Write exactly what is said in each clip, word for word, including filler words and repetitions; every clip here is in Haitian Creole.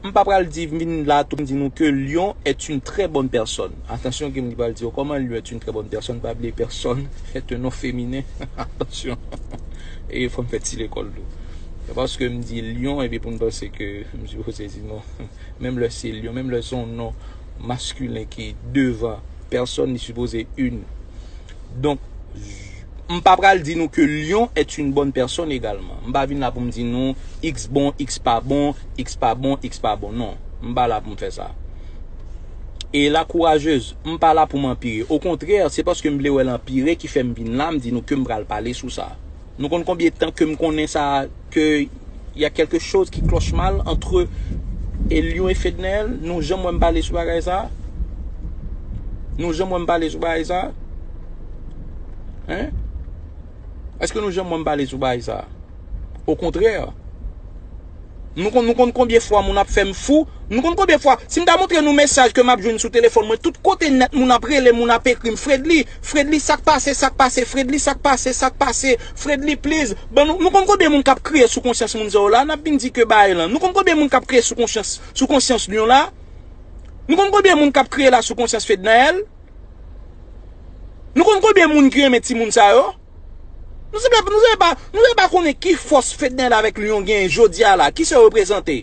M pa pral di, vin la tou, m di nou ke Lion est une très bonne personne. Atansyon, gen moun ki pral di, oh, comment Lion est une très bonne personne? Pa bliye, personne est un nom féminin. Atansyon. E fò m fè ti lekòl tou. Se paske m di Lion, epi pou n panse ke m sipoze di non. Menm lè se Lion, menm lè se yon non maskilen ki devan, pèsòn li sipoze une. Donk, m pa pral di nou ke Lion est une bonne personne également. M pa vin la pou m di nou X bon, X pa bon, X pa bon, X pa bon. Non, m pa la pou m fè sa. E la kourajez, m pa la pou m anpire. Okontrè, se paske m vle wè l anpire ki fè m vin la, m di nou ke m pral pale sou sa. Nou konn konbyen tan ke m konnen sa, ke y a quelque chose qui cloche mal entre Lion e Fednaelle? Nou janm wè m pale sou bagay sa? Nou janm wè m pale sou bagay sa? Hein? Èske nou janm wè m pale sou bagay sa? Okontrè. Nou konn, nou konn konbyen fwa moun ap fè m fou? Nou konn konbyen fwa? Si m ta montre nou mesaj ke m ap jwenn sou telefòn mwen, tout kote nèt moun ap rele, moun ap ekri m, Fredly, Fredly, sa k pase, sa k pase, Fredly, sa k pase, sa k pase, Fredly, please. Bon, nou, nou konn konbyen moun k ap kriye sou konsyans moun sa yo la? N ap vin di ke bagay lan. Nou konn konbyen moun k ap kriye sou konsyans, sou konsyans Lion la? Nou konn konbyen moun k ap kriye la sou konsyans Fednaelle? Nou konn konbyen moun ki renmen timoun sa yo? Nou sanble, nou sanble pa, nou sanble pa konnen ki fòs Fednaelle avèk Lion genyen jodi a la, ki sa yo reprezante.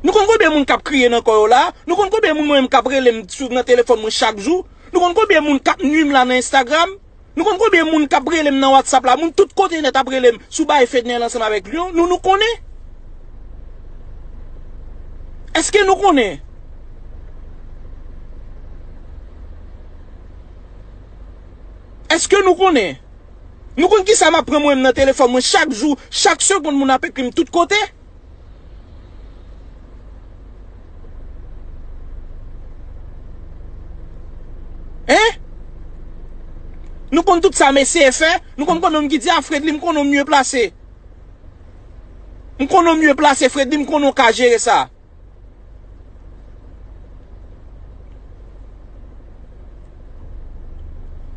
Nou konn konbyen moun k ap kriye nan kò yo la? Nou konn konbyen moun mwen menm k ap rele m sou, nan telefòn mwen chak jou? Nou konn konbyen moun k ap nwi m la nan Instagram? Nou konn konbyen moun k ap rele m nan WhatsApp la? Moun tout kote nèt ap rele m sou bagay Fednaelle ansanm avèk Lion. Nou, nou konnen? Èske nou konnen? Èske nou konnen? Nou konn kisa m ap pran mwen menm nan telefòn mwen chak jou, chak segonn moun ap ekri m tout kote? Hein? Nou konn tout sa m eseye fè, nou konn konbyen moun ki di, a, Fredly, m konnen w mye plase. M konnen w mye plase, Fredly, m konnen w ka jere sa.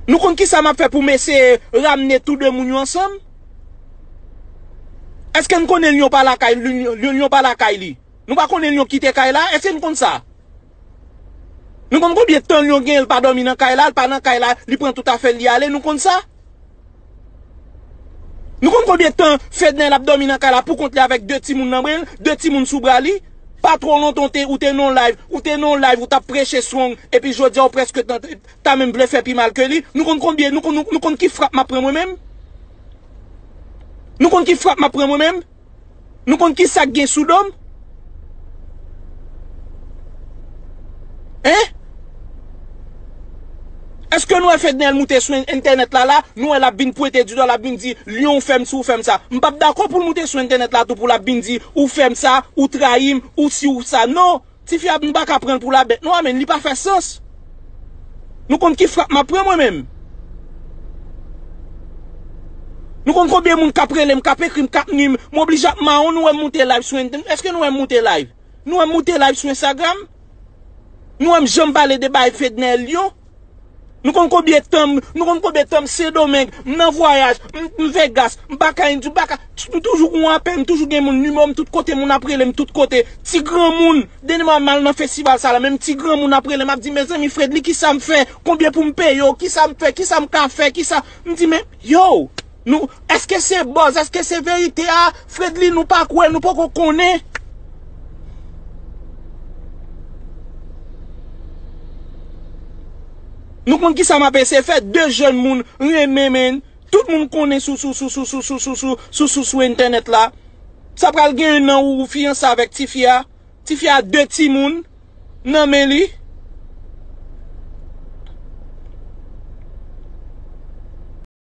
Nou konn kisa m ap fè pou m eseye ramne tou de moun yo ansanm? Èske n konnen Lion pa lakay, Lion, Lion pa lakay li? Nou pa konnen Lion kite kay la? Èske n konn sa? Nou konn konbyen tan Lion genyen l pa dòmi nan kay la, l pa nan kay la, li pran tout afè l, li ale, nou konn sa? Nou konn konbyen tan Fednaelle ap dòmi nan kay la pou kont li avèk de timoun nan bren l, de timoun sou bra li? Pa twò lontan ou te, ou te nan live, ou te nan live, ou t ap preche strong, epi jodi a ou prèske ta, ta menm vle fè pi mal ke li. Nou konn konbyen, nou konn, nou, nou konn ki frap m ap pran mwen menm? Nou konn ki frap m ap pran mwen menm? Nou konn kisa k gen sou do m? Hein? Èske nou wè Fednaelle moute sou en-, entènèt la la, nou wè l ap vin pwente didwa, l ap vin di, Lion, ou fè m si, ou fè m sa. M p ap dakò pou l moute sou entènèt la tou pou l ap vin di, ou fè m sa, ou trayi m, ou si, ou sa. Non! Tifi a, nou pa ka pran l pou labèt non, a, men li pa fè sans. Nou konn ki frap m ap pran mwen menm. Nou konn konbyen moun k ap rele m, k ap ekri m, k ap nwi m, m oblije ap mawon, nou wè m moute live sou entènèt. Èske nou wè m moute live? Nou wè m moute live sou Instagram? Nou wè m janm pale de bagay Fednaelle Lion? Nou konn konbyen tan m, nou konn konbyen tan m Sendomeng, m nan vwayaj, m, m Vegas, m pa ka, m pa ka, m toujou gon apèl, m toujou gen moun, nimewo m tout kote, moun ap rele m tout kote. Ti granmoun, dènye mwa m al nan festival sa la, menm ti granmoun ap rele m, ap di, mezanmi, Fredly, kisa m fè? Konbyen pou m peye w? Kisa m fè? Kisa m ka fè? Kisa? M di, men, yo, nou, èske se buzz? Èske se verite a? Fredly, nou pa kwè, nou poko konnen. Nou konn kisa m ap eseye fè, de jèn moun renmen, men tout moun konnen sou, sou, sou entènèt la. Sa pral gen yon an ou fiyanse avèk tifi a. Tifi a de timoun nan men li.